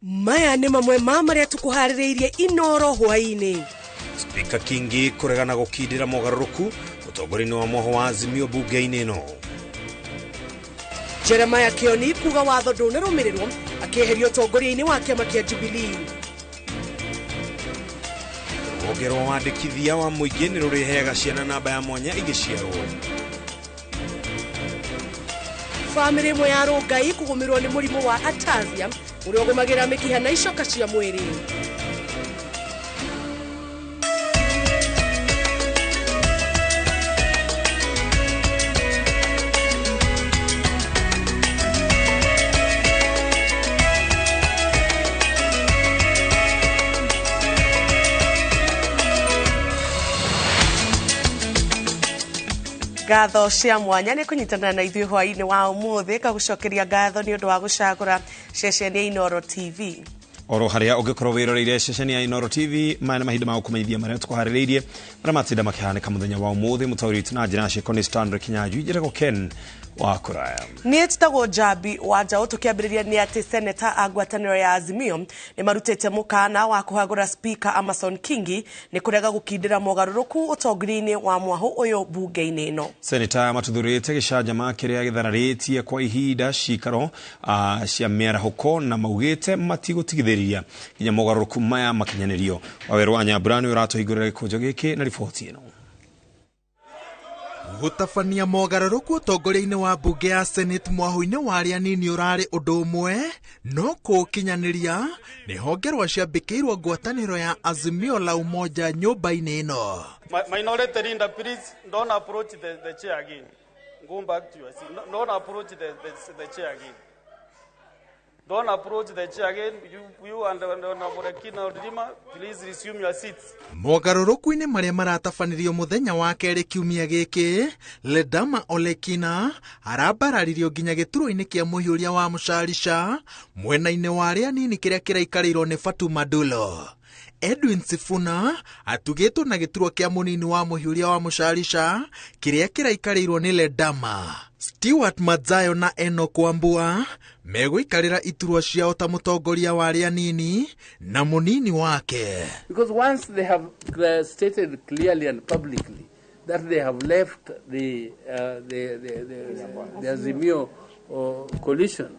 Maya nĩ mamwe ma marĩa tũkũharĩrĩirie Inoro hwaĩ-inĩ. Spika Kingi kũregana gũkindĩra mogarũrũku ũtongoria-inĩ wa mwaho wa Azimio mbunge-inĩ ĩno. Jeremiah Kioni kuga watho ndũnarũmĩrĩrwo akĩeherio ũtongoria-inĩ wa kĩama kĩa Jubilee. Rũhonge rwa wandĩkithia wa mũingĩ nĩ rũrĩheaga ciana namba ya mwanya igĩciarwo. Bamĩrĩ ĩmwe ya Rũngai kũgũmĩrwo nĩ mũrimũ wa ataxia ũrĩa ũgũmagĩra mĩkiha na icoka cia mwĩrĩ. Ngatho cia mwanya nĩ kũnyitanĩra na ithuĩ hwaĩ-inĩ wa ũmũthĩ, ngagũcokeria ngatho nĩ ũndũ wa gũcagũra ceceni ya Inooro TV. Oro harĩa ũngĩkorwo wĩroreire ceceni ya Inooro TV, maya nĩ mahinda ma gũkũmenyithia marĩa tũkũharĩrĩirie marĩa matinda makĩhanĩka mũthenya wa ũmũthĩ. Mũtaũri witũ na njĩra ya ciĩko nĩ Stanley Kinyanjui, njĩtagwo Ken wa Kũraya. Niĩ njĩtagwo Njambi wa Njaũ. Tũkĩambĩrĩria nĩ atĩ seneta a ngwatanĩro ya Azimio nĩ marutĩte mũkana wa kũhagũra Speaker Amason Kingi nĩ kũrega gũkindĩra mogarũrũku ũtongoria-inĩ wa mwahũ ũyũ mbunge-inĩ ĩno. Seneta matuthũrĩte gĩcanjama kĩrĩa gĩthararĩtie kwa ihinda cikaro cia mĩarahũko na maugĩte matigũtigithĩria nginya mogarũrũku maya makinyanĩrio. Wawerũ wa Nyambura nĩ ũratũhingũrĩra gĩkũnjo gĩkĩ na riboti ĩno. Gũtabania mogarũrũku ũtongoria-inĩ wa mbunge ya Senate mwahũ-inĩ wa arĩa anini ũrarĩ ũndũ ũmwe, no kũũkinyanĩria nĩ honge rwa ciambĩkĩirwo ngwatanĩro ya Azimio la Umoja nyũmba-inĩ ĩno. Minority leader, please don't approach the chair again. Go back to your seat. No, don't approach the chair again. Don't approach the chair again. You and Honorable Ledama, please resume your seats. Mogarũrũku-inĩ marĩa maratabanĩrio mũthenya wa kerĩ kiumia gĩkĩ, Ledama Olekina arambararirio nginya gĩturwa-inĩ kĩa mũhiũria wa Mũcarica mwena-inĩ wa arĩa anini kĩrĩa kĩraikarĩirwo nĩ Fatuma Dulo. Edwin Sifuna atugĩtwo na gĩturwa kĩa mũnini wa mũhiũria wa Mũcarica kĩrĩa kĩraikarĩirwo nĩ Ledama. Stewart Madzayo na Enoch Wambua megũikarĩra iturwa ciao ta mũtongoria wa arĩa anini na mũnini wake. Because once they have stated clearly and publicly that they have left the Azimio coalition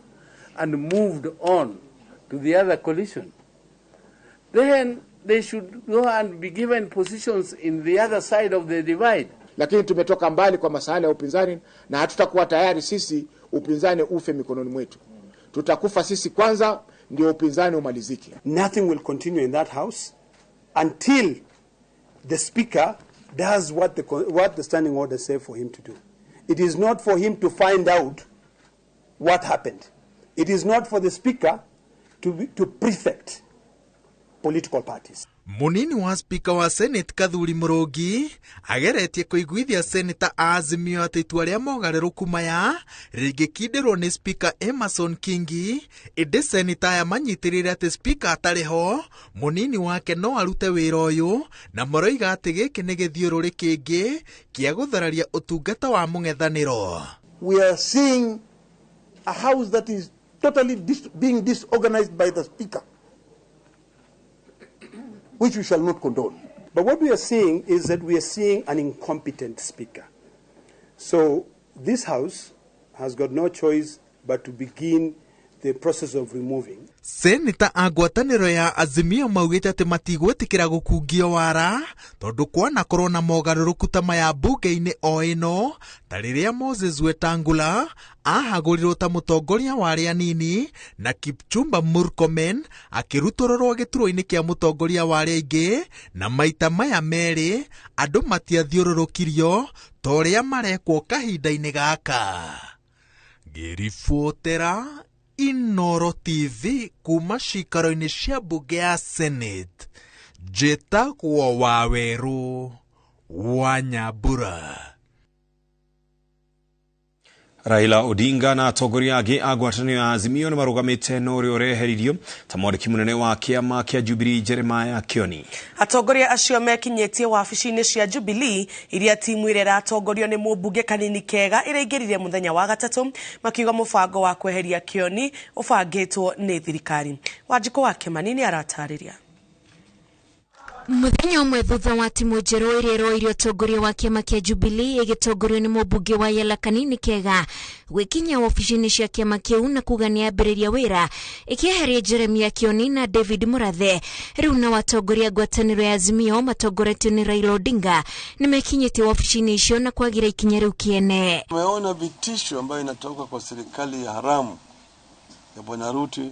and moved on to the other coalition, then they should go and be given positions in the other side of the divide. Lakini tumetoka mbali kwa masala ya upinzani na hatutakuwa tayari sisi upinzani ufe mikononi mwetu. Tutakufa sisi kwanza ndio upinzani umalizike. Nothing will continue in that house until the speaker does what the standing orders say for him to do. It is not for him to find out what happened. It is not for the speaker to prefect political parties. Munini wa spika wa Senate Kathuri Murungi ageretie kũiguithia seneta a Azimio atĩ itua rĩa mogarũrũku maya rĩngĩkindĩrwo nĩ spika Amason Kingi, ĩndĩ seneta aya manyitĩrĩire atĩ spika atarĩ ho mũnini wake no arute wĩra ũyũ, na maroiga atĩ gĩkĩ nĩ gĩthiũrũrĩ kĩngĩ kĩa gũthararia ũtungata wa mũng'ethanĩro. We are seeing a house that is totally being disorganized by the speaker, which we shall not condone. But what we are seeing is that we are seeing an incompetent speaker. So this house has got no choice but to begin the process of removing. Seneta a ngwatanĩro ya Azimio maugĩte atĩ matigwĩtĩkĩra gũkungio wara tondũ kwanakorwo na mogarũrũku ta maya mbunge-inĩ o ĩno ta rĩrĩa Moses Wetangula ahagũrirwo ta mũtongoria wa arĩa anini na Kipchumba Murkomen akĩrutũrũrwo gĩturwa-inĩ kĩa mũtongoria wa arĩa aingĩ, na maita maya merĩ andũ matiathiũrũrũkirio ta ũrĩa marekwo kahinda-inĩ gaka. Ngĩribotera Inooro TV kuma cikaro-inĩ cia mbunge ya Senate, njĩtagwo Wawerũ wa Nyambura. Raila Odinga na atongoria angĩ a ngwatanĩro ya Azimio nĩ marũgamĩte na ũrĩa ũreheririo ta mwandĩki mũnene wa kĩama kĩa Jubilee Jeremiah Kioni. Atongoria acio mekinyĩtie wabici-inĩ cia Jubilee iria timu ĩrĩa ĩratongorio nĩ mũmbunge Kanini Kega ĩraingĩrire mũthenya wa gatatũ, makiuga mũbango wa kweheria Kioni ũbangĩtwo nĩ thirikari. Wanjikũ wa Kĩmani nĩ aratarĩria. Mũthenya ũmwe thutha wa timu njerũ ĩrĩa ĩroire ũtongoria wa kĩama kĩa Jubilee ĩgĩtongorio nĩ mũmbunge wa Yala Kanini Kega gwĩkinyia wabici-inĩ cia kĩama kĩu na kuga nĩ yambĩrĩria wĩra, ĩkĩeheria Jeremiah Kioni na David Murathe. Rĩu nao atongoria ngwatanĩro ya Azimio matongoretio nĩ Raila Odinga nĩmekinyĩtie wabici-inĩ icio na kwagira ikinya rĩu kĩene. Tumeona vitisho ambayo inatoka kwa serikali ya haramu ya Bwana Ruto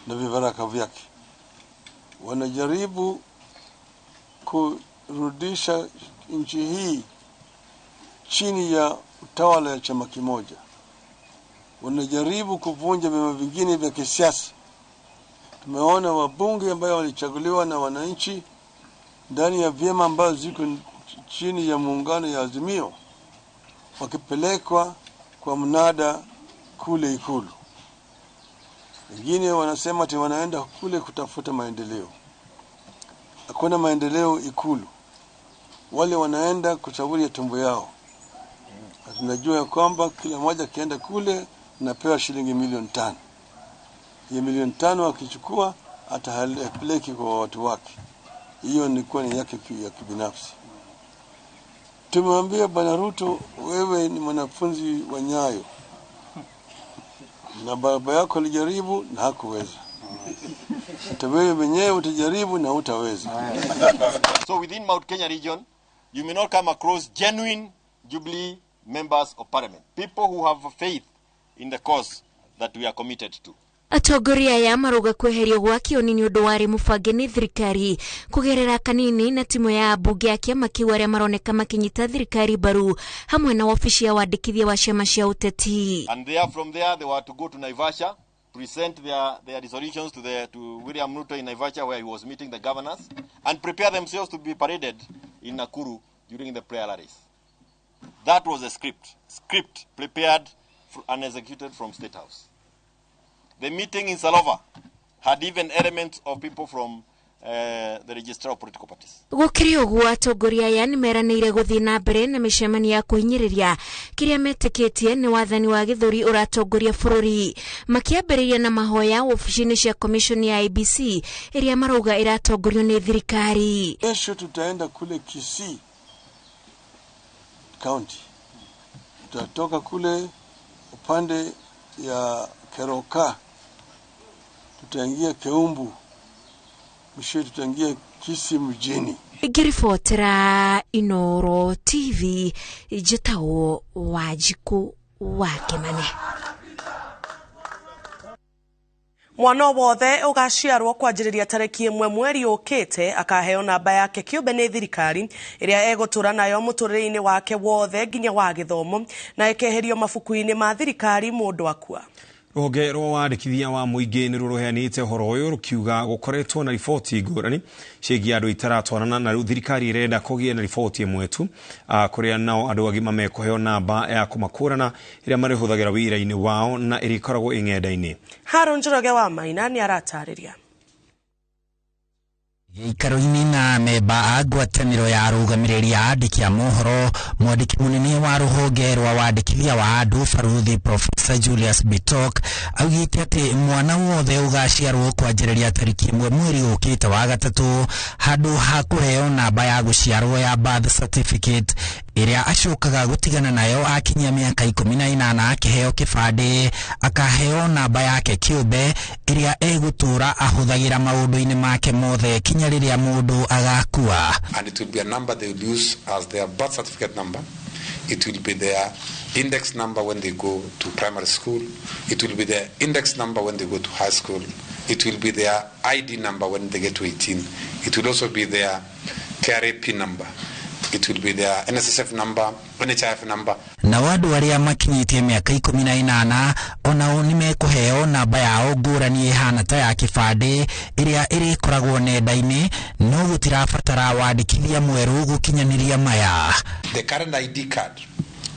na vibaraka vyake. Wanajaribu kurudisha nchi hii chini ya utawala ya chama kimoja. Wanajaribu kuvunja vyama vingine vya kisiasa. Tumeona wabunge ambao walichaguliwa na wananchi ndani ya vyama ambazo ziko chini ya muungano ya Azimio wakipelekwa kwa mnada kule Ikulu. Wengine wanasema ati wanaenda kule kutafuta maendeleo. Hakuna maendeleo Ikulu. Wale wanaenda kushauri tumbo yao. Tunajua kwamba kila mmoja akienda kule anapewa shilingi 5 milioni. Hiyo 5 milioni akichukua atapeleki kwa watu wake. Hiyo ni kwa ni yake ya kibinafsi. Tumemwambia Bwana Ruto, wewe ni mwanafunzi wa Nyayo na baba yako alijaribu na hakuweza. Hata wewe mwenyewe utajaribu na hutaweza. So within Mount Kenya region, you may not come across genuine Jubilee members of parliament, people who have faith in the cause that we are committed to. Atongoria aya marauga kweherio gwa Kioni nĩ ũndũ warĩ mũbange nĩ thirikari kũgerera Kanini na timu ya ambunge a kĩama kĩu arĩa maroneka makĩnyita thirikari mbaru hamwe na wabici ya wandĩkithia wa ciama cia ũteti. And there, from there, they were to go to Naivasha, present their resolutions to William Ruto in Naivasha, where he was meeting the governors, and prepare themselves to be paraded in Nakuru during the prayer rallies. That was a script prepared and executed from State House. The meeting in Salova had even elements of people from the registrar of political parties. Gũkĩrĩ ũguo, atongoria aya nĩ meranĩire gũthiĩ na mbere na mĩcemanio ya kũhinyĩrĩria kĩrĩa metĩkĩtie nĩ wathani wa gĩthũri ũratongoria bũrũri, makĩambĩrĩria na mahoya wabici-inĩ cia commission ya IEBC ĩrĩa marauga ĩratongorio nĩ thirikari. Kesho tutaenda kule Kisii County. Tutatoka kule upande ya Keroka, tutaingia Keumbu, mwisho tutaingia Kisii mjini. Ngĩribotera Inoro TV, njĩtagwo Wanjikũ wa Kĩmani. Mwana wothe ũgaciarwo kwanjĩrĩria tarĩki 1 mweri ũkĩte akaheo namba yake kĩũmbe nĩ thirikari ĩrĩa egũtũra nayo mũtũrĩre-inĩ wake wothe nginya wa gĩthomo, na ĩkeherio mabuku-inĩ ma thirikari mũndũ akua. Rũhonge rwa wandĩkithia wa mũingĩ nĩruo rũheanĩte ũhoro ũyũ, rũkiuga gũkoretwo na riboti ngũrani ciĩgiĩ andũ itaratwarana, na rĩu thirikari ĩrenda kũgĩe na riboti ĩmwe tu, kũrĩa nao andũ agima mekũheo namba ya kũmakũrana ĩrĩa marĩhũthagĩra wĩra-inĩ wao na ĩrĩa ĩkoragwo ĩ ng'enda-inĩ. Haron Njoroge wa Maina nĩ aratarĩria. Gĩikaro-inĩ na memba a ngwatanĩro ya arũgamĩrĩri a andĩki a mohoro, mwandĩki mũnene wa rũhonge rwa wandĩkithia wa andũ, Baruthi Professor Julius Bitok, augĩte atĩ mwana wothe ũgaciarwo kwanjĩrĩria tarĩki 1 mweri ũkĩte wa gatatũ, handũ ha kũheo namba ya gũciarwo ya birth certificate ĩrĩa acokaga gũtigana nayo akinyia mĩaka 18 akĩheo kĩbandĩ, akaheo namba yake kĩũmbe ĩrĩa egũtũra ahũthagĩra maũndũ-inĩ make mothe kinya rĩrĩa mũndũ agakua. And it will be a number they will use as their birth certificate number. It will be their index number when they go to primary school. It will be their index number when they go to high school. It will be their ID number when they get to 18. It will also be their KRA PIN number. It will be their NSSF number, NHIF number. Nao andũ arĩa makinyĩtie mĩaka 18 onao nĩ mekũheo namba yao ngũrani ĩhana ta ya kĩbandĩ ĩrĩa ĩrĩkoragwo nenda-inĩ, no gũtirabatara wandĩkithia mwerũ gũkinyanĩria maya. The current ID card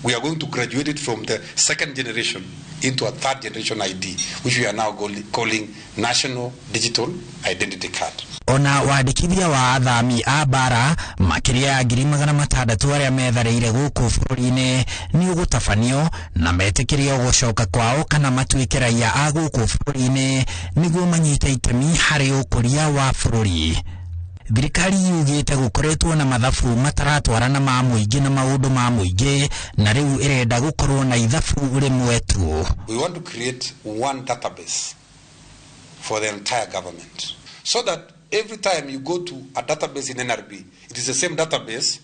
We are going to graduate it from the second generation into a third generation ID, which we are now calling National Digital Identity Card. Ona wandĩkithia wa athami a mbara makĩria ya 600,000 arĩa metharĩire gũkũ bũrũri-inĩ nĩ ũgũtabanio na metĩkĩrio gũcoka kwao kana matuĩke raia a gũkũ bũrũri-inĩ nĩguo manyite itemi harĩ ũkũria wa bũrũri. Thirikari yugĩte gũkoretwo na mathabu mataratwarana ma mũingĩ na maũndũ ma mũingĩ na rĩu ĩrenda gũkorwo na ithabu rĩmwe tu. We want to create one database for the entire government so that every time you go to a database in NRB, it is the same database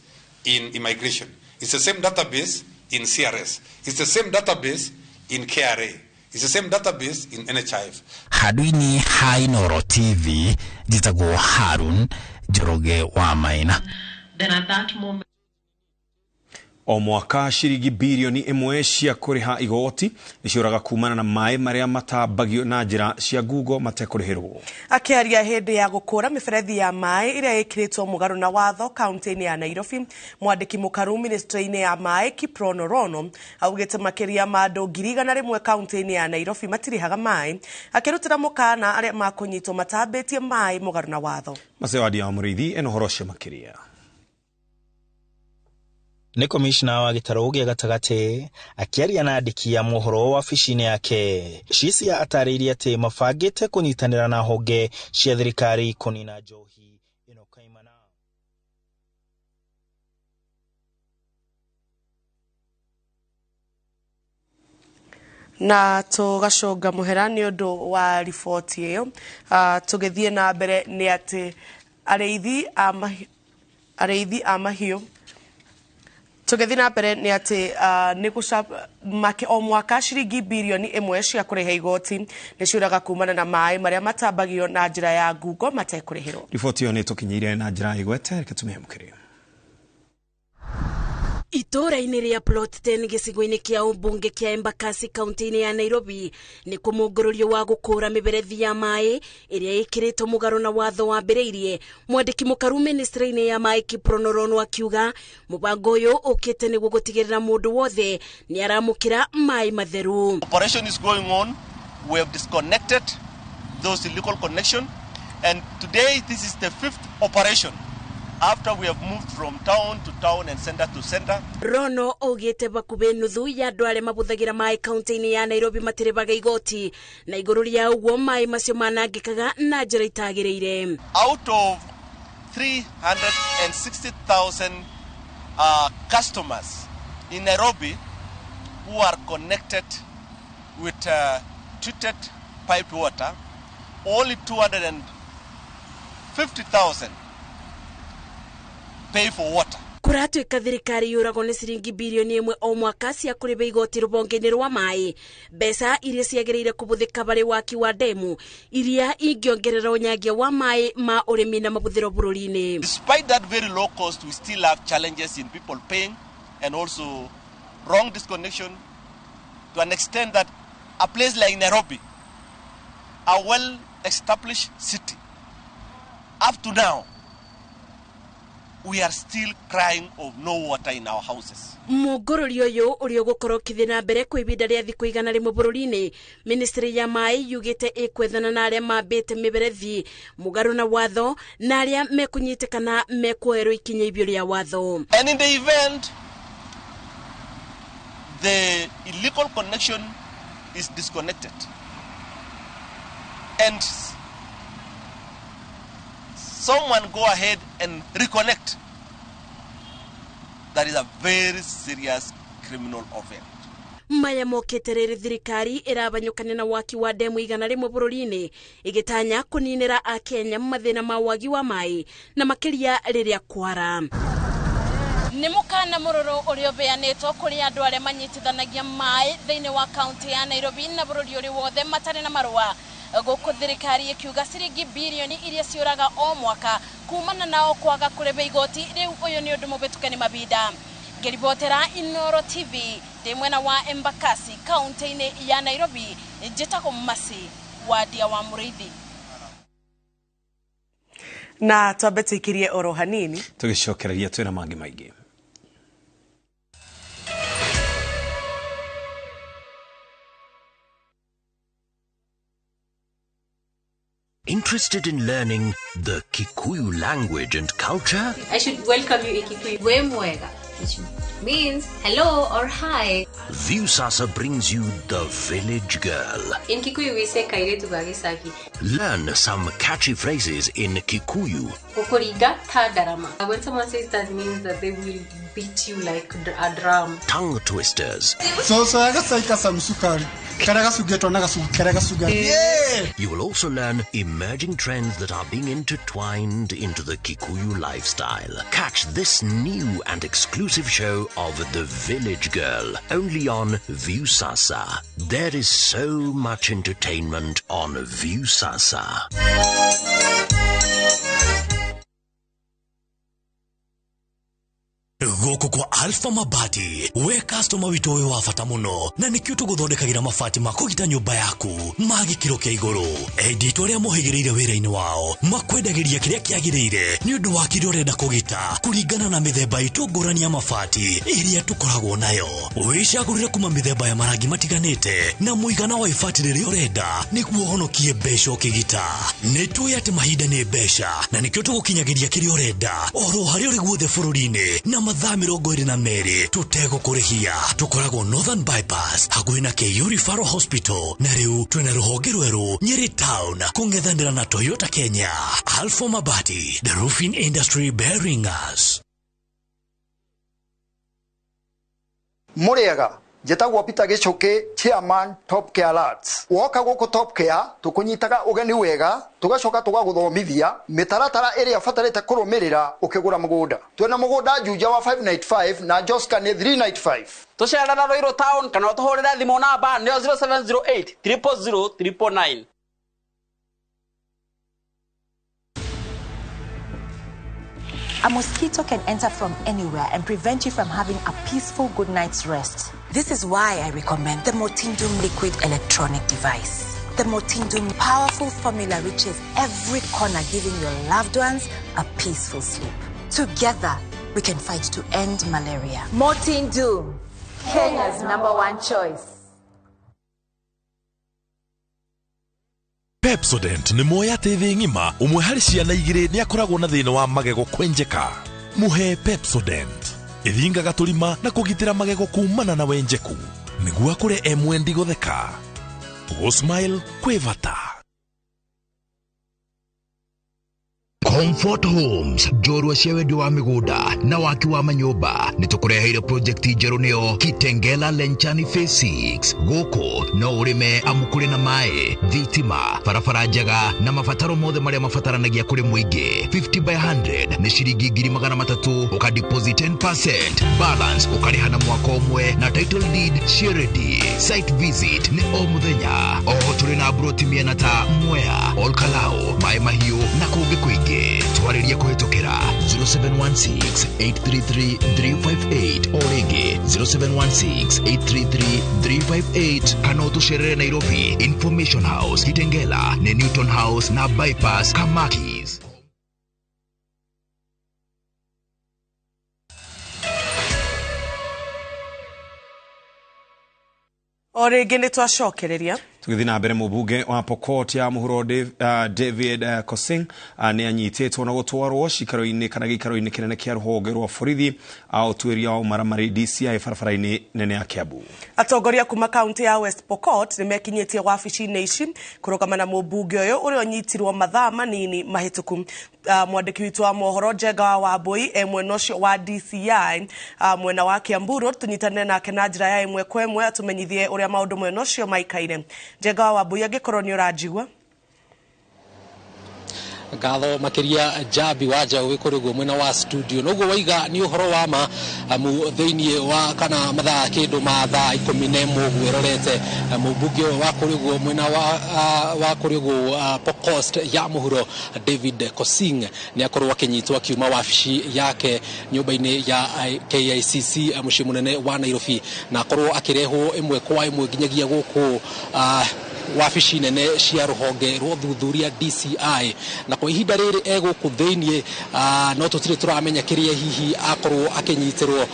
in immigration, it's the same database in CRS, it's the same database in KRA, it's the same database in NHIF. Handũ-inĩ ha Inooro TV, njĩtagwo Harun Njoroge wa Maina. Then at that moment O mwaka ciringi birioni 1 cia kũrĩha igoti nĩciũraga kumana na maĩ marĩa matambagio na njĩra cia ngungo matekũrĩhĩrwo. Akĩaria hĩndĩ ya gũkũra mĩberethi ya maĩ ĩrĩa ĩkĩrĩtwo mũgarũ na watho kaunti-inĩ ya Nairobi, mwandĩki mũkaru ministry-inĩ ya maĩ Kiprono Rono augĩte makĩria ma andũ 100,000 kaunti-inĩ ya Nairobi matirĩhaga maĩ, akĩrutĩra mũkana arĩa makũnyitwo matambĩtie maĩ mũgarũ na watho. Macewadia wa Mũrĩithi ena ũhoro ũcio makĩria. Nĩ komishna wa gĩtarũ gĩa gatagatĩ akĩaria na andĩki a mohoro wabici-inĩ yake. Cisia atarĩirie atĩ mabangĩte kũnyitanĩra na honge cia thirikari kũnina njohi ĩno kaimana. Na tũgacũnga mũhera nĩ ũndũ wa riboti ĩyo. Tũgĩthiĩ na mbere nĩ atĩ arĩithi a mahiũ tũgĩthiĩ na mbere nĩ atĩ nĩ o mwaka ciringi birioni 1 cia kũrĩha igoti nĩ ciũraga kumana na maĩ marĩa matambagio na njĩra ya ngungo matekũrĩhĩrwo. Riboti ĩyo nĩ tũkinyĩire na njĩra ĩgwete, reke tũmĩamũkĩre. Itũũra-inĩ rĩa Plot 10 gĩcigo-inĩ kĩa ũmbunge kĩa Embakasi kaunti-inĩ ya Nairobi nĩ kũmũngũrũrio wa gũkũra mĩberethi ya maĩ ĩrĩa ĩkĩrĩtwo mũgarũ na watho wambĩrĩirie. Mwandĩki mũkaru ministry-inĩ ya maĩ Kiprono Rono akiuga mũbango ũyũ ũkĩte nĩguo gũtigĩrĩra mũndũ wothe nĩ aramũkĩra maĩ matheru. Operation is going on. We have disconnected those illegal connection, and today this is the 5th operation after we have moved from town to town and center to center. Rono augĩte bakubĩ nuthu ya andũ arĩa mabũthagĩra maĩ kaunti-inĩ ya Nairobi matirĩbaga igoti na igũrũ rĩa ũguo maĩ macio manangĩkaga na njĩra itagĩrĩire. Out of 360,000 customers in Nairobi who are connected with treated piped water, only 250,000 pay for water. Kũratuĩka thirikari yũragwo nĩ ciringi birioni 1 o mwaka cia kũrĩha igoti rũhonge-inĩ rwa maĩ, mbeca iria ciagĩrĩire kũhũthĩka harĩ waki wa ndemu iria ingĩongerera ũnyangia wa maĩ ma ũrĩmi na mahũthĩro bũrũri-inĩ. Despite that very low cost, we still have challenges in people paying and also wrong disconnection to an extent that a place like Nairobi, a well-established city, up to now, we are still crying of no water in our houses. Mũngũrũri ũyũ ũrĩa ũgũkorwo ũkĩthiĩ na mbere kwa ihinda rĩa thikũ 100 bũrũri-inĩ, ministry ya maĩ yugĩte ĩkwethana na arĩa mambĩte mĩberethi mũgarũ na watho na arĩa mekũnyitĩkana mekuoerwo ikinya ibio rĩa watho. And in the event the illegal connection is disconnected and someone go ahead and reconnect, that is a very serious criminal offense. Maya mokĩte rĩrĩ thirikari ĩrabanyũkania na waki wa ndemu 100 bũrũri-inĩ ĩgĩtanya kũninĩra akenya mathĩna ma wagi wa maĩ na makĩria rĩrĩa kwara. Nĩ mũkana mũrũrũ ũrĩa ũbeanĩtwo kũrĩ andũ arĩa manyitithanagia maĩ thĩinĩ wa kaunti ya Nairobi na bũrũri ũrĩ wothe matarĩ na marũa. Gũkũ thirikari ĩkiuga ciringi birioni iria ciũraga o mwaka kumana nao kwaga kũrĩha igoti rĩu ũyũ nĩ ũndũ mũhĩtũke nĩ mabinda. Ngĩribotera Inooro TV ndĩ mwena wa Embakasi kaunti-inĩ ya Nairobi, njĩtagwo Mercy Wadia wa Mũrĩithi. Na twambe tũikirie oro hanini tũgĩcokereria twĩna mangĩ maingĩ. Interested in learning the Kikuyu language and culture? I should welcome you in Kikuyu. We mwega, which means hello or hi. Viusasa brings you The Village Girl. In Kikuyu we say kairetu ga gicagi. Learn some catchy phrases in Kikuyu. Gukuriga ta ndarama. When someone says that, means that they will beat you like a drum. Tongue twisters. You will also learn emerging trends that are being intertwined into the Kikuyu lifestyle. Catch this new and exclusive show of The Village Girl only on Viusasa. There is so much entertainment on Viusasa. Gũkũ kwa Alpha Mabati we customer witũ wĩ wa bata mũno na nĩkĩo tũgũthondekagĩra mabati ma kũgita nyũmba yaku ma gĩkĩro kĩa igũrũ. Endi itũ arĩa mohĩgĩrĩire wĩra-inĩ wao makwendagĩria kĩrĩa kĩagĩrĩire nĩ ũndũ wa kĩrĩa ũrenda kũgita kũringana na mĩthemba itũ ngũrani ya mabati ĩrĩa tũkoragwo nayo. Wĩcagũrĩre kuma mĩthemba ya marangi matiganĩte na mũigana wa ibati rĩrĩa ũrenda nĩguo ũhonokie mbeca ũkĩgita. Nĩ tũĩ atĩ mahinda nĩ mbeca na nĩkĩo tũgũkinyagĩria kĩrĩa ũrenda oro harĩa ũrĩ guothe bũrũri-inĩ na mathaa 22 tũtegũkũrĩhia. Tũkoragwo Northern Bypass hakuhĩ na KU Referral Hospital na rĩu twĩna rũhonge rwerũ Nyeri Town kũng'ethanĩra na Toyota Kenya. Alpha Mabati, the roofing industry bearing us. Mũrĩega, njĩtagwo Peter Gĩchũkĩ, chairman Top Care Alerts. Woka gũkũ Top Care tũkũnyitaga ũgeni wega, tũgacoka tũgagũthomithia mĩtaratara ĩrĩa ũbatarĩte kũrũmĩrĩra ũkĩgũra mũgũnda. Twĩna mũgũnda Juja wa 595 na Joska nĩ 395. Tũcerera Ruiru Town kana ũtũhũrĩre thimũ namba nĩyo 0708 000 999. A mosquito can enter from anywhere and prevent you from having a peaceful good night's rest. This is why I recommend the Motindum liquid electronic device. The Motindum powerful formula reaches every corner, giving your loved ones a peaceful sleep. Together, we can fight to end malaria. Motindum, Kenya's #1 choice. Pepsodent nĩ moya atĩ thĩ ng'ima ũmwe harĩ ciana igĩrĩ nĩ akoragwo na thĩna wa magego kwenjeka. Mũhe Pepsodent ĩthingaga tũrima na kũgitĩra magego kumana na wenjeku nĩguo akũre e mwendi gũtheka. Gũ-smile kwĩ bata. Comfort Homes, njorua cia wendia wa mĩgũnda na waki wa manyũmba nĩ tũkũreheire project njerũ nĩyo Kitengela Lenchani Phase 6. Gũkũ no ũrĩme amu kũrĩ na maĩ, thitima, barabara njega na mabataro mothe marĩa mabataranagia kũrĩ mũingĩ. 50 by 100 nĩ ciringi 300,000, ũka deposit 10%, balance ũkarĩha na mwaka ũmwe na title deed surety. Site visit nĩ o mũthenya. Oho tũrĩ na broti mĩena ta Mwea, Olkalau, Maĩ Mahiũ na kũngĩ kũingĩ. Twarĩrie kũhĩtũkĩra 0716 833 358 o rĩngĩ 0716 833 358 kana ũtũcerere Nairobi Information House, Kitengela nĩ Newton House na Bypass Kamakis. O rĩngĩ nĩ twacokereria. Tũgĩthiĩ na mbere, mũmbunge wa Pokot ya mũhuro David Kosing nĩ anyitĩtwo na gũtwarwo cikaro-inĩ kana gĩikaro-inĩ kĩnene kĩa rũhonge rwa borithi ũtuĩria wa ũmaramari DCI barabara-inĩ nene ya Kiambu. Atongoria kuma kaunti ya West Pokot nĩ mekinyĩtie wabici-inĩ ici kũrũgama na mũmbunge ũyũ ũrĩa ũnyitirwo mathaa manini mahĩtũku. Mwandĩki witũ wa mohoro Njenga wa Wambui e mwena ũcio wa DCI mwena wa Kiambu Road, tũnyitanĩre nake na njĩra ya ĩmwe kwa ĩmwe atũmenyithie ũrĩa maũndũ mwena ũcio maikaire. Njenga wa Wambui, angĩkorwo nĩ ũranjigua. Ngatho makiria Njambi wa Njaũ wĩ kũrĩ guo mwena wa studio noguo waiga nĩ ũhoro wa ma amu thĩinĩ wa kana mathaa kĩndũ ma thaa 11 ũguo ĩrorete mũmbunge ũyũ wa kũrĩ guo mwena wa kũrĩ guo Pokot ya mũhuro David Kosing nĩ akorwo akĩnyitwo akiuma wabici yake nyũmba-inĩ ya KICC mũciĩ mũnene wa Nairobi na akorwo akĩrehwo ĩmwe kwa ĩmwe nginyagia gũkũ wabici nene cia rũhonge rwa ũthuthuria DCI na kwa ihinda rĩrĩ egũkũ thĩiniĩ no tũtirĩ tũramenya kĩrĩa hihi akorwo akĩnyitĩrwo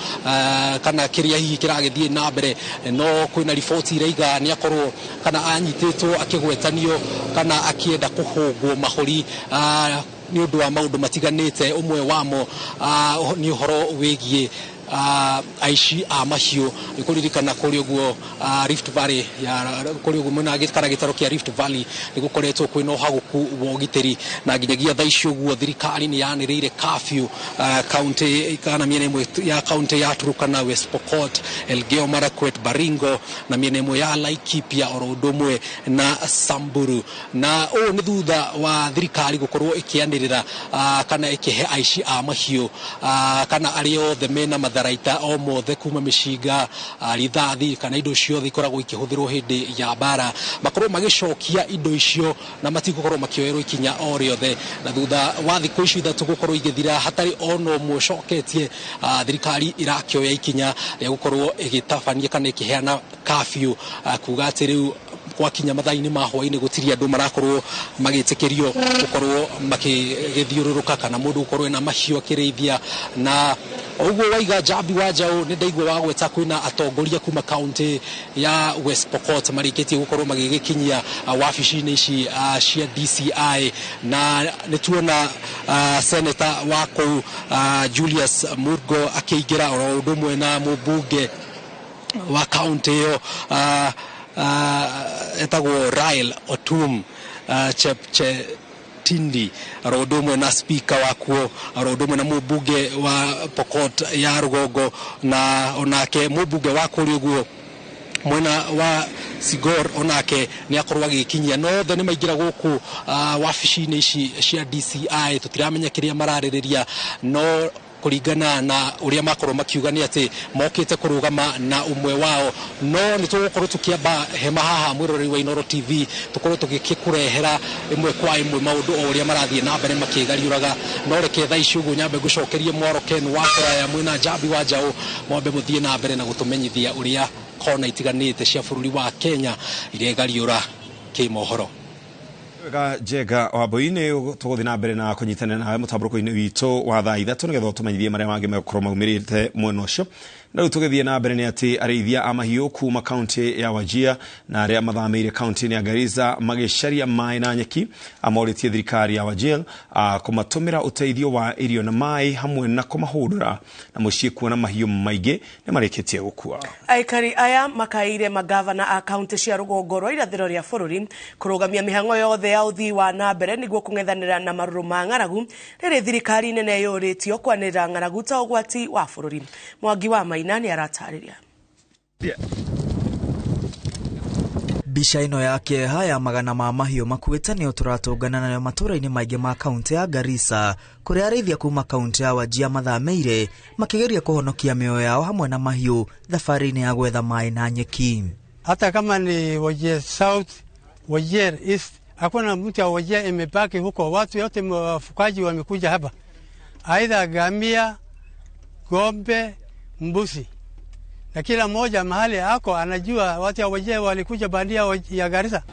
kana kĩrĩa hihi kĩragĩthiĩ na mbere no kwĩna riboti iraiga nĩ akorwo kana anyitĩtwo akĩgwetanio kana akĩenda kũhũngwo mahũri nĩ ũndũ wa maũndũ matiganĩte ũmwe wamo nĩ ũhoro wĩgiĩ aici a mahiũ nĩ kũririkana kũrĩ ũguo Rift Valley ya kũrĩ ũguo mwena kana gĩtaro kĩa Rift Valley nĩ gũkoretwo kwĩna ũhagũku wa ũgitĩri na nginyagia thaa ici ũguo thirikari nĩ yanĩrĩire curfew kaunti kana mĩena ĩmwe ya kaunti ya Turkana, West Pokot, Elgeyo Marakwet, Baringo na mĩena ĩmwe ya Laikipia oro ũndũ ũmwe na Samburu na ũũ nĩ thutha wa thirikari gũkorwo ĩkĩanĩrĩra kana ĩkĩhe aici a mahiũ kana arĩa othe mena matharaita o mothe kuma mĩcinga rithathi kana indo ciothe ikoragwo ikĩhũthĩrwo hĩndĩ ya mbara makorwo magĩcokia indo icio na matigũkorwo makĩoerwo ikinya o rĩothe na thutha wa thikũ ici ithatũ gũkorwo igĩthira hatarĩ ona ũmwe ũcoketie thirikari irakĩoya ikinya rĩa gũkorwo ĩgĩtabania kana ĩkĩheana curfew kuga atĩ rĩu gwakinya mathaa-inĩ ma hwaĩ-inĩ gũtirĩ andũ marakorwo magĩtĩkĩrio gũkorwo makĩgĩthiũrũrũka kana mũndũ gũkorwo ena mahiũ akĩrĩithia na ũguo waiga Njambi wa Njaũ nĩ ndaigua wagweta kwĩna atongoria kuma kaunti ya West Pokot marĩkĩtie gũkorwo magĩgĩkinyia wabici-inĩ ici cia DCI na nĩ tuona seneta wa kũu Julius Murgo akĩingĩra oro ũndũ ũmwe na mũmbunge wa kaunti ĩyo etagwo Rael Otum Chepchetindi oro ũndũ ũmwe na speaker wakuo oro ũndũ ũmwe na mũmbunge wa Pokot ya rũgongo na onake mũmbunge wa kũrĩa ũguo mwena wa Sigor onake nĩ akorwo agĩkinyia no othe nĩ maingĩra gũkũ wabici-inĩ ici cia DCI tũtiramenya kĩrĩa mararĩrĩria no kũringana na ũrĩa makorwo makiuga nĩ atĩ mokĩte kũrũgama na ũmwe wao no nĩ tũgũkorwo tũkĩamba hema haha mwĩroreri wa Inooro TV tũkorwo tũgĩkũrehera ĩmwe kwa ĩmwe maũndũ o ũrĩa marathiĩ na mbere makĩgariũraga no reke thaa ici ũguo nyambe ngũcokerie mwaro Ken wa kũraya mwĩna Njambi wa Njaũ mwambe mũthiĩ na mbere na gũtũmenyithia ũrĩa kona itiganĩte cia bũrũri wa Kenya iregariũra kĩmohoro. Wega Njega wa Mbui-inĩ tũgũthiĩ na mbere na kũnyitanĩra nawe mũtambũrũko-inĩ witũ wa thaa ithatũ nĩgetha ũtũmenyithie marĩa mangĩ megũkorwo maumĩrĩte mwena ũcio. Na rĩu tũgĩthiĩ na mbere nĩ atĩ arĩithia a mahiũ kuma kaunti ya Wajir na arĩa mathamĩire kaunti-inĩ ya Garissa magĩcaria maĩ na nyeki amorĩtie thirikari ya Wajir kũmatũmĩra ũteithio wa irio na maĩ hamwe na kũmahũndũra na mũciĩ kuona mahiũ maingĩ nĩ marĩkĩtie gũkua. Aikari aya makaire magavana a kaunti cia rũgongo rwa irathĩro rĩa bũrũri kũrũgamia mĩhang'o yothe ya ũthii wa na mbere nĩguo kũng'ethanĩra na marũrũ ma ng'aragu rĩrĩ thirikari nene yũrĩtio kwanĩrĩra ng'aragu ta ũgwati wa bũrũri. Mwangi wa Maina nĩ aratarĩria. Mbica ĩno ya kĩeha ya magana ma mahiũ makuĩte nĩyo tũratũngana nayo matũũra-inĩ maingĩ ma kaunti ya Garissa kũrĩa arĩithia kuma kaunti ya Wajir mathamĩire makĩgeria kũhonokia mĩoyo yao hamwe na mahiũ thabarĩ-inĩ ya gwetha maĩ na nyeki. Hata kama ni Wajir South, Wajir East, hakuna mtu wa Wajir imebaki huko, watu yote wafukaji wamekuja hapa, aidha ngamia, ng'ombe, mbuzi, na kila mmoja mahali ako anajua watu wa Wajir walikuja bandia ya Garissa.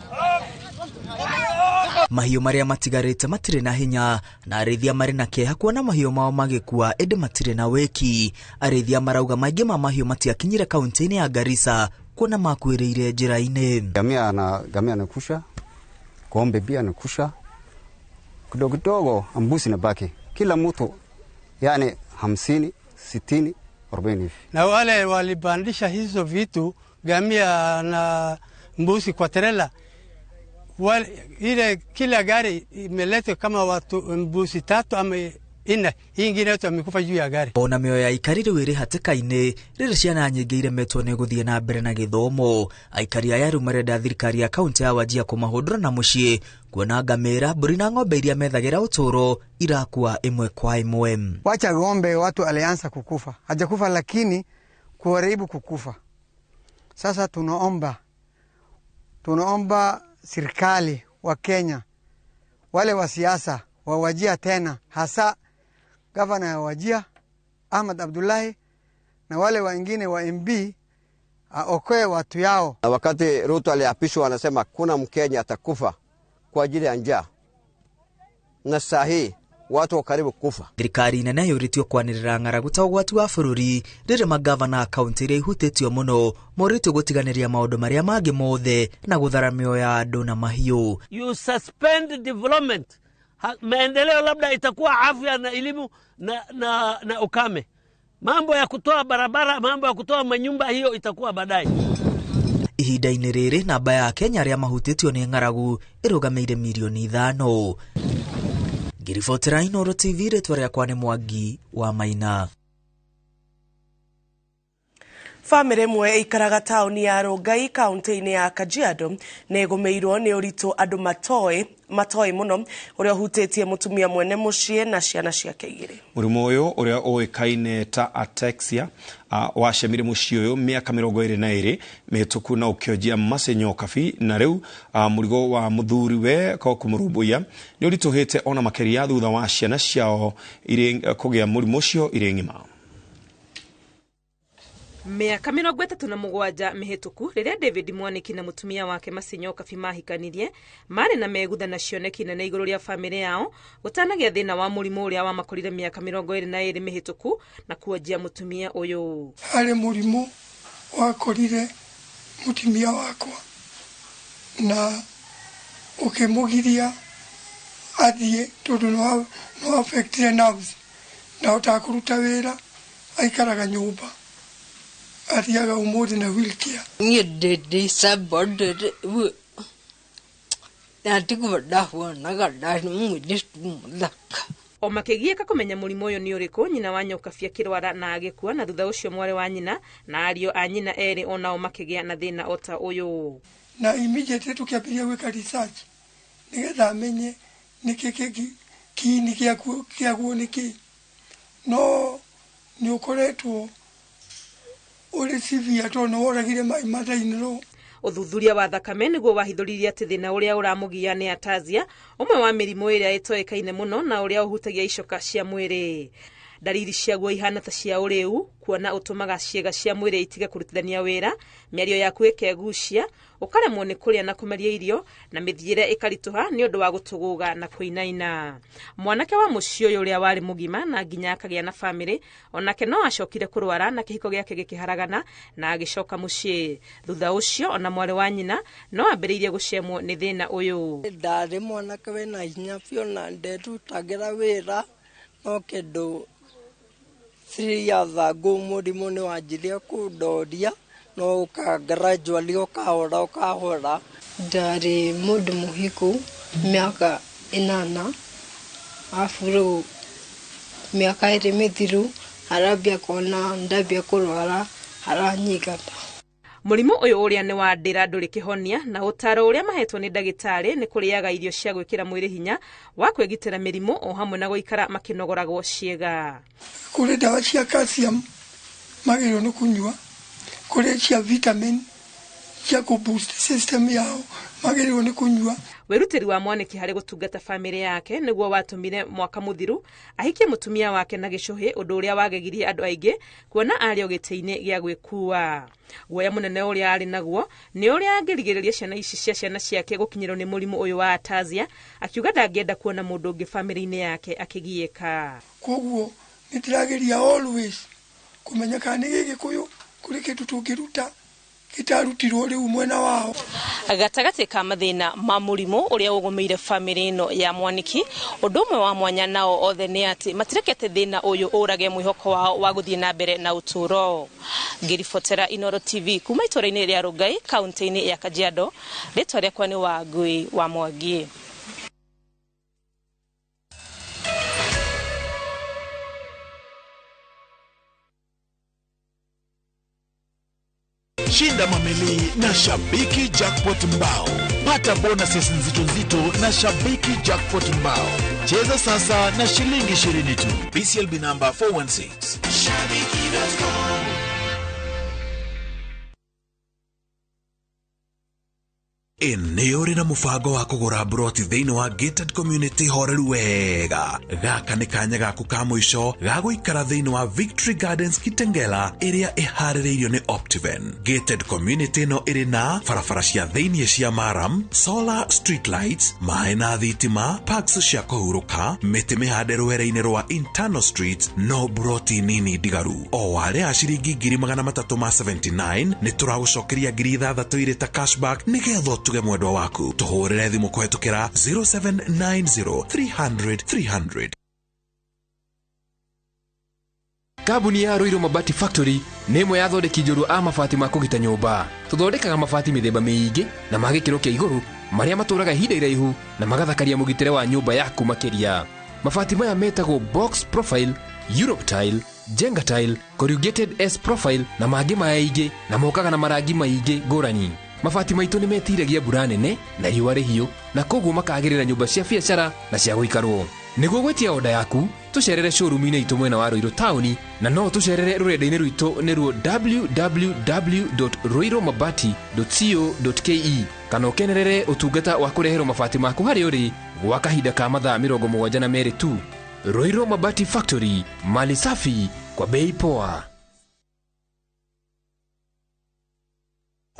Mahiũ marĩa matigarĩte matirĩ na hinya na arĩithia marĩ na kĩeha kuona mahiũ mao magĩkua ĩndĩ matirĩ na wĩki. Arĩithia marauga maingĩ ma mahiũ matiakinyire kaunti-inĩ ya Garissa kuona makuĩrĩire njĩra-inĩ. Ngamia anakusha, ng'ombe pia anakusha, kidogo kidogo mbuzi nabaki, kila mtu yani 50, 60, 40 hivi. Na wale walibandisha hizo vitu ngamia na mbuzi kwa trela, ile kila gari imeleta kama watu mbuzi 3 ama 4, ingine yote wamekufa juu ya gari. Ona mĩoyo ya aikari rĩu ĩrĩ hatĩka-inĩ rĩrĩ ciana nyingĩ iremetwo nĩ gũthiĩ na mbere na gĩthomo. Aikari aya rĩu marenda thirikari ya kaunti ya Wajir kũmahũndũra na mũciĩ kuona ngamĩra, mbũri na ng'ombe iria methagĩra ũtũũro irakua ĩmwe kwa ĩmwe. Wacha ng'ombe watu alianza kukufa, hajakufa lakini kuharibu kukufa. Sasa tunaomba serikali wa Kenya, wale wa siasa wa Wajir tena, hasa gavana wa Wajir Ahmed Abdullahi na wale wengine wa MB aokoe watu yao. Na wakati Ruto aliapishwa anasema kuna Mkenya atakufa kwa ajili ya njaa, na saa hii watu wa karibu kufa. Thirikari nene yũrĩtio kwanĩrĩra ng'aragu ta ũgwati wa bũrũri rĩrĩ magavana a kaunti iria ihutĩtio mũno morĩtio gũtiganĩria maũndũ marĩa mangĩ mothe na gũthara mĩoyo ya andũ na mahiũ. You suspend development. Maendeleo labda itakuwa afya na elimu na ukame. Mambo ya kutoa barabara, mambo ya kutoa manyumba, hiyo itakuwa baadaye. Ihinda-inĩ rĩrĩ namba ya Kenya arĩa mahutĩtio nĩ ng'aragu ĩrũgamĩire mirioni 5. Ngĩribotera Inooro TV, rĩtwa rĩakwa nĩ Mwangi wa Maina. Famĩlĩ ĩmwe ĩikaraga taũni ya Rongai kaunti-inĩ ya Kajiado nĩ ĩgũmĩirwo nĩ ũritũ andũ matoĩ mũno ũrĩa ũhutĩtie mũtumia mwene mũciĩ na ciana ciake igĩrĩ. Mũrimũ ũyũ ũrĩa ũĩkaine ta ataxia wacemire mũciĩ ũyũ mĩaka 22 mĩhĩtũku na ũkĩonjia Mercy Nyokabi, na rĩu mũrigo wa mũthuriwe ko kũmũrũmbũiya nĩ ũritũhĩte ona makĩria thutha wa ciana ciao kũgĩa mũrimũ ũcio irĩ ng'ima. Mĩaka 37 mĩhĩtũku rĩrĩa David Mwaniki na mũtumia wake Mercy Nyokabi mahikanirie, marĩ na megutha na cioneki nene igũrũ rĩa famĩlĩ yao gũtanagĩa thĩna wa mũrimũ ũrĩa wamakorire mĩaka 22 mĩhĩtũku na kuonjia mũtumia ũyũ. Harĩ mũrimũ wakorire mũtumia wakwa na ũkĩmũgiria athiĩ tondũ no affectire nerves, ndahotaga kũruta wĩra, aikaraga nyũmba, athiaga ũmũthĩ na wheelchair. Niĩ ndĩ disabled na tiguo ndahuanaga ndarĩ mũirĩtu mũthaka. O makĩgiĩka kũmenya mũrimũ ũyũ nĩ ũrĩkũ, nyina wa Nyokabi akĩrwara na agĩkua, na thutha ũcio mwarĩ wa nyina na ariũ a nyina erĩ onao makĩgĩa na thĩna o ta ũyũ. Na immediately tũkĩambĩrĩria gwĩka research nĩgetha amenye nĩkĩ kiini kĩaguo nĩkĩ, no nĩ ũkoretwo ũrĩ severe tondũ nĩ woragire my mother in law. Ũthuthuria wa thakame nĩguo wahithũririe atĩ thĩna ũrĩa ũramũgia nĩ ataxia, ũmwe wa mĩrimũ ĩrĩa ĩtoĩkaine mũno na ũrĩa ũhutagia icoka cia mwĩrĩ. Ndariri ciaguo ihana ta cia ũrĩu, kuona ũtũmaga ciĩga cia mwĩrĩ itige kũrutithania wĩra, mĩario yaku ĩkegucia, ũkaremwo nĩ kũrĩa na kũmeria irio, na mĩthiĩre ĩkaritũha nĩ ũndũ wa gũtũgũga na kũinaina. Mwanake wa mũciĩ ũyũ ũrĩa warĩ mũgima na nginya akagĩa na famĩlĩ, onake no acokire kũrwara na kĩhiko gĩake gĩkĩharagana na agĩcoka mũciĩ. Thutha ũcio ona mwarĩ wa nyina no ambĩrĩirie gũcemwo nĩ thĩna ũyũ. Ndarĩ mwanake wĩna hinya biũ na nderutagĩra wĩra, no kĩndũ 3 years ago mũrimũ nĩ wanjirie kũndoria, no ũka gradually ũkahora ũkahora. Ndarĩ mũndũ mũhiku mĩaka 8, arabu rĩu mĩaka 2 mĩthiru arambia kuona ndambia kũrwara aranyingata. Mũrimũ ũyũ ũrĩa nĩ wa ndĩra ndũrĩ kĩhonia, na ũtaaro ũrĩa mahetwo nĩ ndagĩtarĩ nĩ kũrĩaga irio cia gwĩkĩra mwĩrĩ hinya wa kwĩgitĩra mĩrimũ o hamwe na gũikara makĩnogoragwo ciĩga. Kũrĩ ndawa cia calcium magĩrĩirwo nĩ kũnyua, kũrĩ cia vitamin cia kũ boost system yao magĩrĩirwo nĩ kũnyua. Wĩrutĩri wa Mwaniki harĩ gũtungata famĩlĩ yake nĩguo watũmire mwaka mũthiru ahikie mũtumia wake na gĩcũhĩ, ũndũ ũrĩa wagegirie andũ aingĩ kuona arĩ o gĩtĩ-inĩ gĩa gwĩkua. Guoya mũnene ũrĩa arĩ naguo nĩ ũrĩa angĩrigĩrĩria ciana ici cia ciana ciake gũkinyĩrwo nĩ mũrimũ ũyũ wa ataxia, akiuga ndangĩenda kuona mũndũ ũngĩ famĩlĩ-inĩ yake akĩgiĩka. Koguo nĩ ndĩrageria always kũmenya kana nĩ Gĩkũyũ kũrĩ kĩndũ tũngĩruta gĩtarutirwo rĩu mwena wao. Gatagatĩ ka mathĩna ma mũrimũ ũrĩa ũgũmĩire famĩlĩ ĩno ya Mwaniki, ũndũ ũmwe wa mwanya nao othe nĩ atĩ matirekete thĩna ũyũ ũrage mwĩhoko wao wa gũthiĩ na mbere na ũtũũro. Ngĩribotera Inooro TV kuma itũũra-inĩ rĩa Rongai kaunti-inĩ ya Kajiado, rĩtwa rĩakwa nĩ Wangui wa Mwangi. Shinda mamili na Shabiki Jackpot Mbao. Pata bonuses nzito nzito na Shabiki Jackpot Mbao. Cheza sasa na shilingi 20 tu. BCLB number 416. Shabiki.com. Nĩ ũrĩ na mũbango wa kũgũra broti thĩinĩ wa gated community horeru wega. Gaka nĩ kanya gaku ka mũico ga gũikara thĩinĩ wa Victory Gardens Kitengela ĩrĩa ĩharĩrĩirio nĩ Optiven. Gated community ĩno ĩrĩ na barabara cia thĩinĩ cia maram, solar street lights, maĩ na thitima, parks cia kũhurũka, mĩtĩ mĩhande rwere-inĩ rwa internal streets, no broti nini ndigaru. O warĩa ciringi 379 nĩ tũragũcokeria 6,000 irĩ ta cashback nĩgetha ũtuge mwendwa waku. Tũhũrĩre thimũ kũhetũkĩra 0790 300 300. Kambuni ya Ruiru Mabati Factory nĩ ĩmwe ya athondeki njorua a mabati ma kũgita nyũmba. Tũthondekaga mabati mĩthemba mĩingĩ na ma gĩkĩro kĩa igũrũ marĩa matũraga ihinda iraihu na magathakaria mũgitĩre wa nyũmba yaku makĩria. Mabati maya metagwo box profile, Europe tile, Jenga tile, corrugated S profile na mangĩ maingĩ na mokaga na marangi maingĩ ngũrani. Mabati maitũ nĩ metiragia mbura nene na riũa rĩhiũ na koguo makagĩrĩra nyũmba cia biacara na cia gũikarwo. Nĩguo gwĩtia oda yaku, tũcerere showroom-inĩ itũ mwena wa Ruiru taũni na no tũcerere rũrenda-inĩ rwitũ nĩruo www.ruirumabati.co.ke kana ũkenerere ũtungata wa kũreherwo mabati maku harĩa ũrĩ gwa kahinda ka mathaa 72 tu. Ruiru Mabati Factory, mali safi kwa bei poa.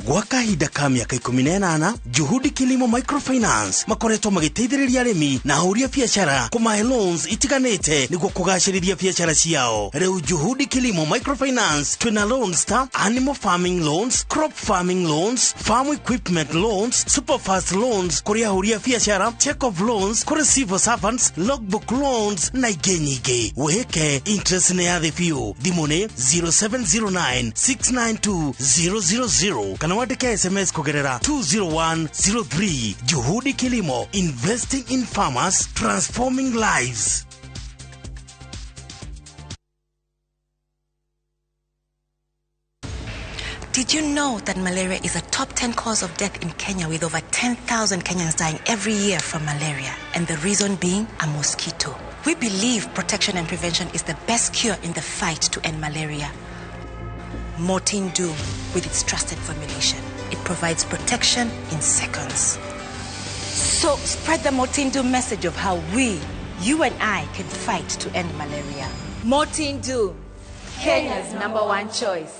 Gwa kahinda ka mĩaka 18 Juhudi Kilimo Microfinance makoretwo magĩteithĩrĩria arĩmi na ahũri a biacara kũmahe loans itiganĩte nĩguo kũgacĩrithia biacara ciao. Rĩu Juhudi Kilimo Microfinance twĩna loans ta animal farming loans, crop farming loans, farm equipment loans, superfast loans kũrĩ ahũri a biacara, check off loans kũrĩ civil servants, logbook loans na ingĩ nyingĩ. Wĩhĩke interest nĩ ya thĩ biũ. Thimũ nĩ 0709 692 000 kana wandĩke SMS kũgerera 20103. Juhudi Kilimo, investing in farmers, transforming lives. Did you know that malaria is a top 10 cause of death in Kenya, with over 10,000 Kenyans dying every year from malaria, and the reason being a mosquito? We believe protection and prevention is the best cure in the fight to end malaria. Mortein Doom, with its trusted formulation, it provides protection in seconds. So spread the Mortein Doom message of how we, you and I, can fight to end malaria. Mortein Doom, Kenya's #1 choice.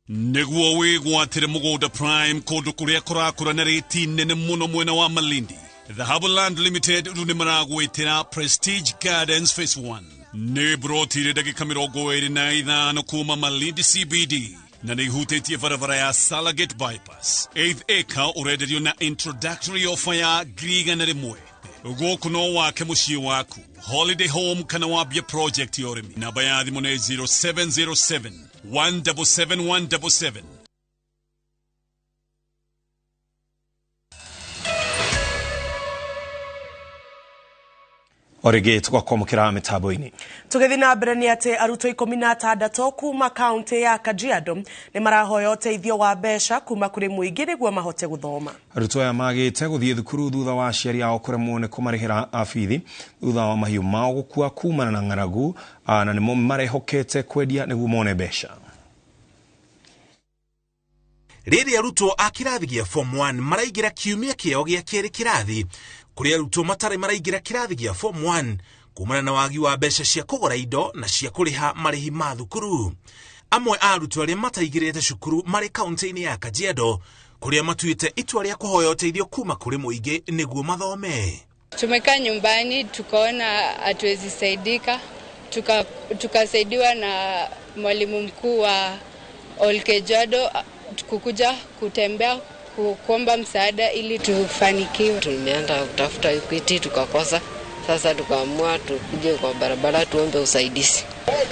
Nĩguo wĩgwatĩre mũgũnda prime kũndũ kũrĩa kũrakũra na rĩti nene mũno mwena wa Malindi. Dhahabu Land Limited rĩu nĩ maragwĩtĩra Prestige Gardens Phase 1. Nĩ broti ĩrĩ ndagĩka 25 kuma Malindi CBD na nĩ ihutĩtie barabara ya Salagate Bypass. 8th acre ũrenderio na introductory offer ya 100,000. Gũkũ no wake mũciĩ waku, holiday home kana wambie project ya ũrĩmi. Namba ya thimũ nĩ 0707 177 177. Orĩngĩ tũgakwamũkĩra mĩtambo-inĩ. Tũgĩthiĩ na mbere nĩ atĩ arutwo 16 kuma kaunti ya Kajiado nĩ marahoya ũteithio wa mbeca kuma kũrĩ mũingĩ nĩguo mahote gũthoma. Arutwo aya magĩte gũthiĩ thukuru thutha wa aciari ao kũremwo nĩ kũmarĩhĩra bithi thutha wa mahiũ mao gũkua kumana na ng'aragu, na nĩmo marehokete kwendia nĩguo mone mbeca. Rĩrĩa arutwo a kĩrathi gĩa form 1 maraingĩra kiumia kĩao gĩa kerĩ kĩrathi, kũrĩ arutwo matarĩ maraingĩra kĩrathi gĩa form 1 kumana na wagi wa mbeca cia kũgũra indo na cia kũrĩha marĩhi ma thukuru. Amwe a arutwo arĩa mataingĩrĩte cukuru marĩ kaunti-inĩ ya Kajiado kũrĩa matuĩte itua rĩa kũhoya ũteithio kuma kũrĩ mũingĩ nĩguo mathome. Tumekaa nyumbani tukaona hatuwezi saidika, tukasaidiwa na mwalimu mkuu wa Olkejiado kukuja kutembea kuomba msaada ili tufanikiwe. Tumeenda kutafuta Equity tukakosa. Sasa tukaamua tukuje kwa barabara tuombe usaidizi.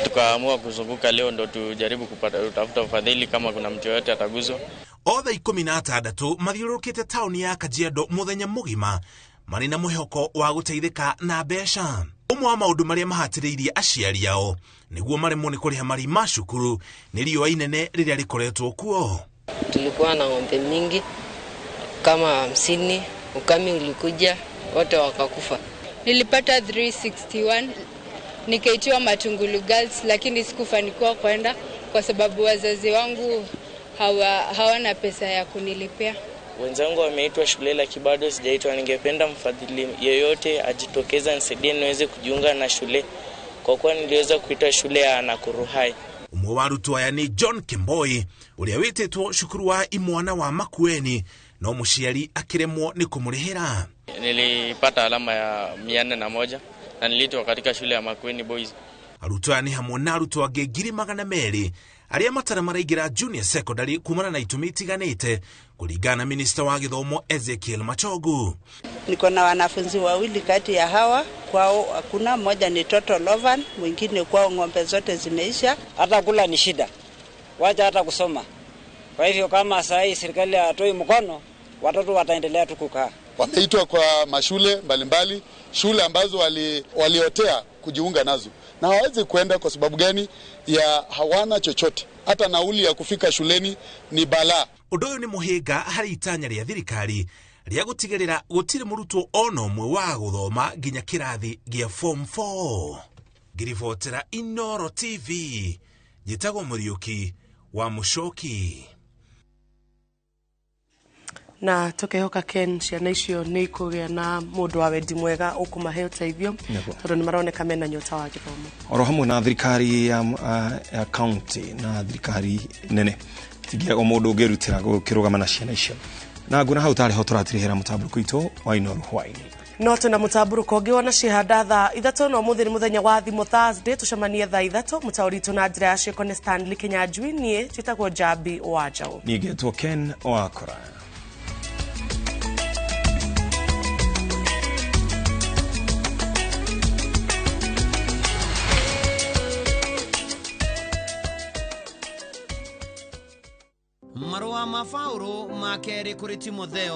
Tukaamua kuzunguka leo ndo tujaribu kupata kutafuta ufadhili kama kuna mtu yote ataguzwa. Othe 16 mathiũrũrũkĩte taũni ya Kajiado mũthenya mũgima marĩ na mwĩhoko wa gũteithĩka na mbeca. Ũmwe wa maũndũ marĩa mahatĩrĩirie aciari ao nĩguo maremwo nĩ kũrĩha marĩhi ma cukuru nĩ riũa inene rĩrĩa rĩkoretwo kuo. Tulikuwa na ng'ombe mingi kama 50, ukame ulikuja wote wakakufa. Nilipata 361 nikaitiwa Matungulu Girls, lakini sikufanikiwa kwenda kwa sababu wazazi wangu hawana pesa ya kunilipia. Wenzangu wameitwa shule lakini bado sijaitwa. Ningependa mfadhili yeyote ajitokeze nisaidie niweze kujiunga na shule, kwa kuwa niliweza kuitwa shule ya Nakuru High. Ũmwe wa arutwo aya nĩ John Kemboi ũrĩa wĩtĩtwo cukuru wa imwana wa Makueni no mũciari akĩremwo nĩ kũmũrĩhĩra. Nilipata alama ya 401 na niliitwa katika shule ya Makueni Boys. Arutwo aya nĩ hamwe na arutwo angĩ 200,000 arĩa matarĩ maraingĩra junior secondary kumana na itũmi itiganĩte kũringana na minista wa gĩthomo Ezekiel Machogu. Niko na wanafunzi wawili kati ya hawa, kwao hakuna, mmoja ni Toto Lovan, mwingine kwao ng'ombe zote zimeisha. Hata kula ni shida, wacha hata kusoma. Kwa hivyo kama saa hii serikali hatoi mkono, watoto wataendelea tu kukaa. Wameitwa kwa mashule mbalimbali, shule ambazo waliotea kujiunga nazo, na hawawezi kuenda kwa sababu gani? Ya hawana chochote, hata nauli ya kufika shuleni ni balaa. Ũndũ ũyũ nĩ mũhĩnga harĩ itanya rĩa thirikari rĩa gũtigĩrĩra gũtirĩ mũrutwo ona ũmwe wa gũthoma nginya kĩrathi gĩa form 4. Ngĩribotera Inooro TV, njĩtagwo Mũriũki wa Mũcoki. Na tukehoka Ken ciana icio nĩ ikũgĩa na mũndũ wa wendi mwega ũkũmahe ũteithio tondũ nĩ maroneka mena nyota wa gĩthomo. Oro hamwe na thirikari ya county na thirikari nene tingĩaga mũndũ ũngĩrutĩra gũkĩrũgama na ciana icio. Na nguona hau tarĩ ho tũratirĩhĩra mũtambũrũko witũ wa Inooro hwaĩ-inĩ. No twĩna mũtambũrũko ũngĩ wona cihanda thaa 3 na ũmũthĩ nĩ mũthenya wa thimũ Thursday, tũcemanie thaa 3. Mũtaũri witũ na njĩra ya ciĩko nĩ Stanley Kinyanjui, niĩ njĩtagwo Njambi wa Njaũ. Niĩ ngetwo Ken Wakora. Marũa ma Paũlũ ma kerĩ kũrĩ Timotheo.